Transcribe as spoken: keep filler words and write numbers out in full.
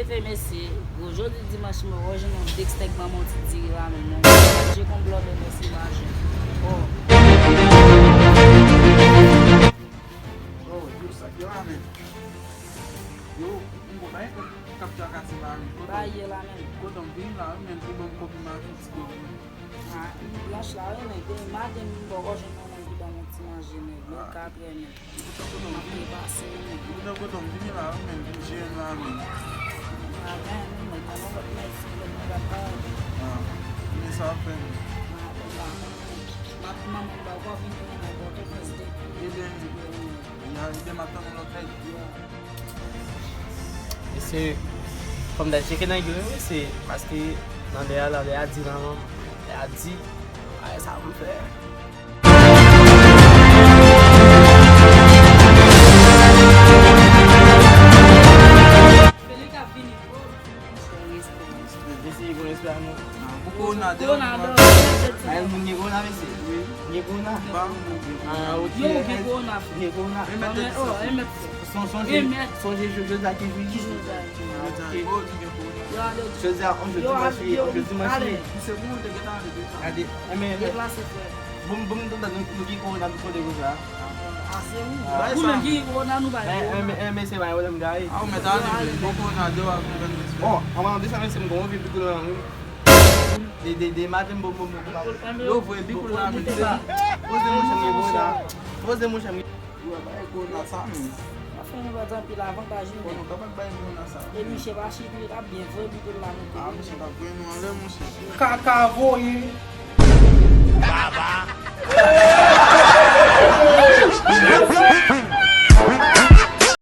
Hey, mesye, gwo jodi dimanch mwen wè jwenn yon dextèk ban mwen yon ti diri la menm non. Je kon blòdè mesye maje. Oh. Oh, yo, sa k ye la menm? Yo, m bon, bay kòb kap trakase mari. Ba ye la menm. Kote m vin la, menm pou ban m kòb mari ti kòb. Ah, blanch la, wi, men gen maten m poko jwenn yon nèg ki ban m yon ti manje, men. Yo, katrè menm. M ap trepase, wi, men. Ou nan kote m vini la, wi, men, vin jere m la, men. Ah, ben, wi, men, tann yon lòt nèg, si lòt nèg ap parèt. Ah, men sa ap fè, men. Ah, bon, ba, m ap manman m ba, w vin jwenn nan Pòtoprens depi. Ebyen, ya, ebyen, m ap tann yon lòt nèg. Mesye, fò m ta tcheke nèg yo, wi, mesye, paske nan lè a, nan lè a di la, lè a di, ay, sa pou m fè. Feli k ap vini, bro. Mesye, bon respè a nou. Pou kowona, de kowona, de. Ay, moun gen kowona, mesye. Wi. Gen kowona. Ba, ah, ok. Yo, gen kowona. Gen kowona. Remèt de sa. Son, sonje, sonje jodi a ki jou? Ki jou? Ah, ok. Jodi a, on jodi dimanch, on jodi dimanch. Gade, enben, deplase, frè. Bon, bon, nou, nou, nou gen kowona pou kote konsa. Ase wi. Ou menm ki gen kowona nou bay kowona. Enben, se bay wè m gaye. Ah, ou mèt ale, bon kowona, de w ap konprann mesye. Bon, an palan de sa, mesye, m gon anvi pou kowona, wi. De, de, de maten, bon, bon, bon, bon. Yo, voye big la, men se pa. Poze monchè m gen kowona. Poze monchè m gen. Yo, bay kowona sa, men. Anfen, nou pa di anpil avantaj, wi, men. Bon, nou kapab bay kowona sa. E misye pa chite, l ap byen voye big la monte. Ah, misye t ap voye nou anlè, monchè. Kaka voye.